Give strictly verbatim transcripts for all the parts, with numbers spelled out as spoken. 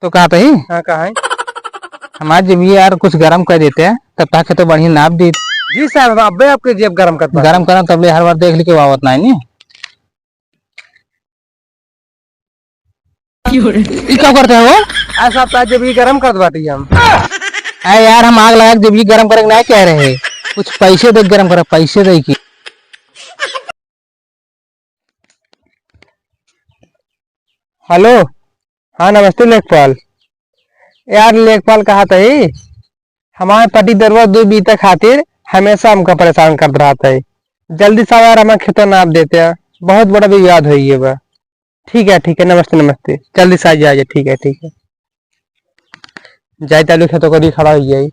तो कहा तही? हाँ, कहा है? हमार जेबिया यार कुछ गरम कर देते, तब तक तो बढ़िया नाप दी। जी साहब, अब्बे आपके जेब गरम करता है। गरम करम, तब ले हर बार देख लेके वावत ना है नी। ई का करते हो? ऐसा आपका जेबिया गरम कर बाटी हम। अरे यार, हम आग लगा के जेबिया गरम करे के ना कह रहे, कुछ पैसे दे के गरम करे, पैसे दे के। हेलो, हाँ, नमस्ते लेखपाल। यार, लेखपाल कहा तही, हमारे पट्टीदारवा दो बीता खातिर हमेशा हमका परेशान करत रहत है। जल्दी से यार, हमारे खेतवा नाप देते हैं, बहुत बड़ा विवाद होइ गया बा। ठीक है, ठीक है, नमस्ते, नमस्ते, जल्दी से आ जाइए। ठीक है, ठीक है, जाए तालू खेतवा करी खड़ा होइ जाई।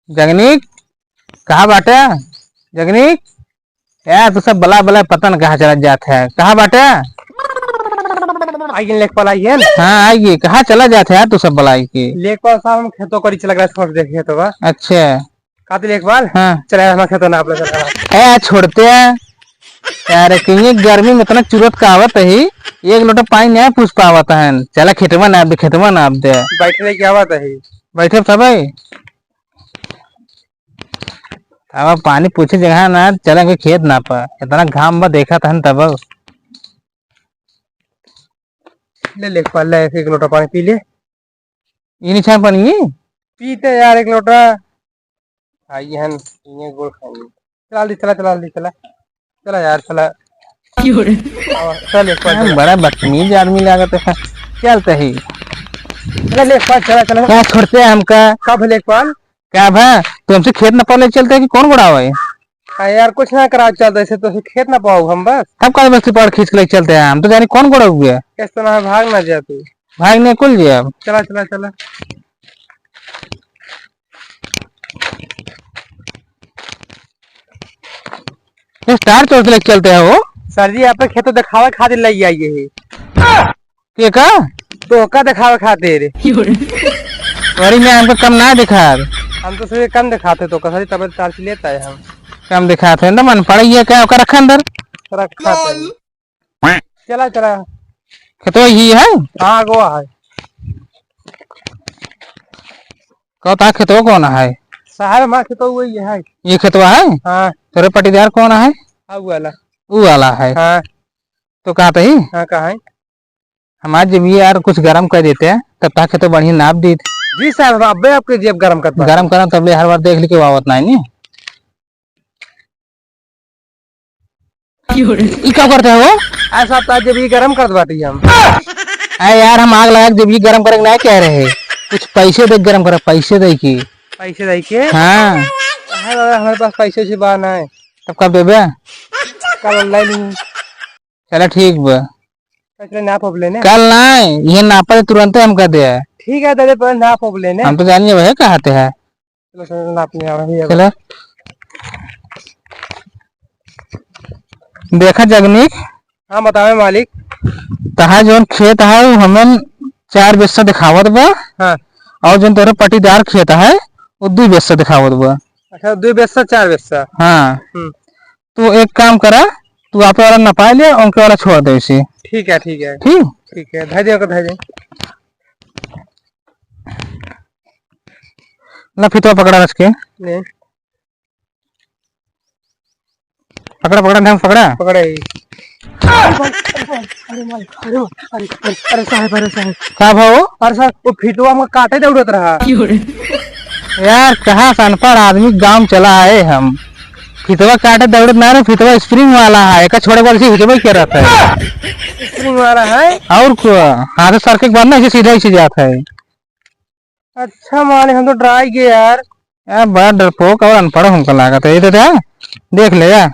जगनीक, कहाँ बाटे? जगनीक, यार, तू सब बला बला पता न कहाँ चला जात है, कहाँ बाटे? आइए लेखपाल, आइए ना। हाँ, आइए, कहाँ चला जात है यार, तू सब बला के? लेखपाल साहब, हम खेतवा करी चला गया, छोड़ दे खेतवा। अच्छा। कातिल लेखपाल? हाँ। चला यार, हमारे खेतवा नाप ले, चला। ए, छोड़ते हैं। यार, कि ये गर्मी में इतना चुरत का आवत है, एक लोटा पानी नहीं पूछ पावत है। चला खेतवा नाप दे, खेतवा नाप दे। बैठने की आवत है। बैठे सब है। अब पानी पूछे जगह ना, चलेंगे खेत नापा। इतना घाम में देखा था तब। ले लेखपाल, ले एक लोटा पानी पी ले। ये नहीं छान पानी ये? पीते यार एक लोटा। हाँ, ये हन, ये गोल खाएंगे। चला दी, चला, चला दी, चला। चला यार, चला। क्यों रे? हाँ, चल लेखपाल, हाँ, चला। बड़ा बदतमीज आदमी लागत है। चलते ही। चला लेखपाल, चला, चला। क्या छोड़ते हैं हमका? कब लेखपाल? का भा, तू हमसे खेत नपावे ले चलते हैं कि कौन गोड़ावा है? हाँ यार, कुछ ना करा चलते, ऐसे तो खेत नपाओ हम बस। तब काहे बस्ती पकड़ खींच के ले चलते हैं हम? तो जानी कौन गोड़ावा है? कैसे ना है, भाग ना जा तू। भाग नहीं कुल जे अब। चला, चला, चला। ये स्टार चौक से लेके चलते हैं वो। सर जी, आप खेत दिखावे खातिर ले आइए ही। के का? तोहका देखावे खातिर। अरे मैं हमको कम ना दिखा। हम तो सिर्फ कम दिखाते तो कसरी तबीयत चार्ज लेता है हम। कम दिखाते हैं ना, मन पड़ा ये क्या ओकर रखा अंदर। रखा तो है। चला, चला। खेतो ही है? हाँ, गोवा है। कहता खेतवा कौन है? साहब, हमारा खेतवा वही है। ये खेतवा है? हाँ। तोरे पट्टीदार कौन है? हाँ, वो वाला। वो वाला है। हाँ। तो कहा तही? हाँ, कहा है? हमार जेबिया यार कुछ गरम कर देते, तब तक तो बढ़िया नाप दीत। जी साहब, अब्बे आपके जेब गरम करता है। गरम करम, तब ले हर बार देख लेके वावत ना है नी। ई का करते हो? ऐसा आपका जेबिया गरम करत बाटी हम। अरे यार, हम आग लगा के जेबिया गरम करे के ना कह रहे, कुछ पैसे दे के गरम करे, पैसे दे के। पैसे दे के? हाँ। अरे बाबा, हमारे पास पैसे वैसे बा ना है। तब कब देबे? कल online ही। चला ठीक बा। चला नाप वाप लेने। कल नाई, ये नापा तो तुरंते हमका दे। ठीक है, दे दे, पर नाप वाप लेने। हम तो जानिए वही कहते हैं। चलो, चलो, नाप ले, आ रही है। चलो। देखा जगनीक। हाँ, बतावे मालिक। तहार जौन खेत है, वो हमन चार बिस्सा दिखावत बा। हाँ। और जौन तोरे पट्टीदार खेत है, वो दुई बिस्सा दिखावत बा। अच्छा, दुई बिस्सा, चार बिस्सा। हाँ। हम्म। तू एक काम करा, तू आपे वाला नपाए ले, उनके वाला छोड़ दे इसे। ठीक है, ठीक है। ठीक? ठीक है, धर दे, ओके, धर दे। ला फितवा पकड़ा रच के। ले। पकड़ा, पकड़ा, ढंग पकड़ा। पकड़ा ही। अरे भाई, अरे भाई, अरे भाई, अरे, अरे, अरे, अरे साहब, अरे साहब। का भाव? अरे साहब, वो फितवा में काटे दौड़त रहा। यार, कहाँ से अनपढ़ आदमी गाँव में चला आए हम। फितवा काटे दौड़त ना रहे, फितवा spring वाला है, एका छोड़े वाला से हिलबे के रहता है। Spring वाला है? और को, हाथ सर के बाद ना, ऐसे सीधा ऐसे जाता है। अच्छा मालिक, हम तो डराई गए यार। यार, बड़ा डरपोक और अनपढ़ हमको लागत है। ये तो दे, देख ले यार,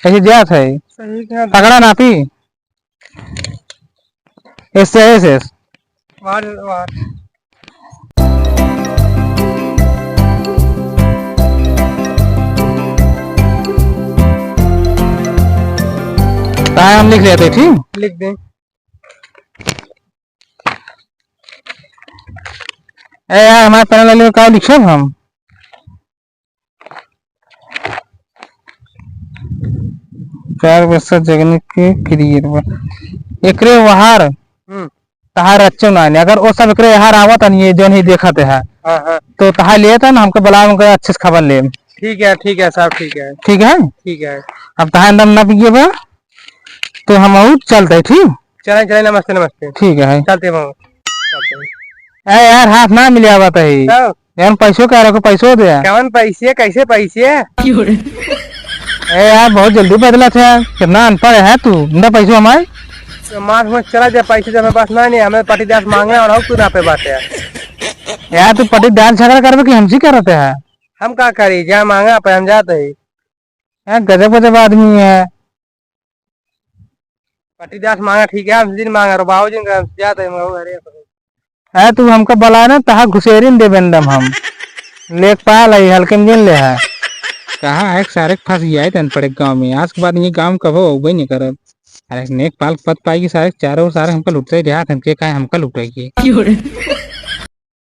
ऐसे जात है। सही कहा। पकड़ा नापी। एस से एस एस। वाह, वाह। कहाँ हम लिख लेते, ठीक? लिख दे। ए यार, हमारे panel वाले में का लिखब हम? चार बिस्सा जगनीक के clear बा। एकरे वहार हम्म। तहार अच्छो ना है। अगर वो सब एकरे यहाँ आवत हन, ये जौन ही देखत है, हाँ, हाँ। तो तहार लिए था ना, हमके बुलाए, हमके अच्छे से खबर ले। ठीक है, ठीक है साहब, ठीक है। ठीक है? ठीक है। अब तहार दम ना पिए बा, तो हम आउट चलते, ठीक? चले, चले, नमस्ते, नमस्ते। ठीक है। चलते बाबू, चलते। ए यार, हाथ ना मिले आवत है। कब? यार, पैसो कह रखो, पैसो दे। कौन पैसे, कैसे पैसे? ए यार, बहुत जल्दी बदलत है, कितना अनपढ़ है तू, इतना पैसो हमारे। तो मार हुआ चला जा, पैसे जब हमारे पास ना नहीं, हमें पट्टीदार मांगना और तू ना पे बात है। यार, तू पट्टीदार झगड़ा करबे कि हमसे करते है? हम का करी, जा मांगा पे हम जाते ही। यार, गजब गजब आदमी है। पट्टीदार मांगा ठीक है, हम दिन मांगा रो बाबू जी का जाते हैं, हम घरे। है तू हमका बुलाए ना, तहा घुसेरिन दे बेंदम हम। लेखपाल है, हल्के में जिन ले है। कहा है, सारे फंस गया है तन पड़े गाँव में। आज के बाद ये गाँव में कभो अउबे नहीं करब। अरे, लेखपाल पद पाई कि सारे चारों सारे हमका लुटते ही देहात, हमके काहे हमका लुटाई के।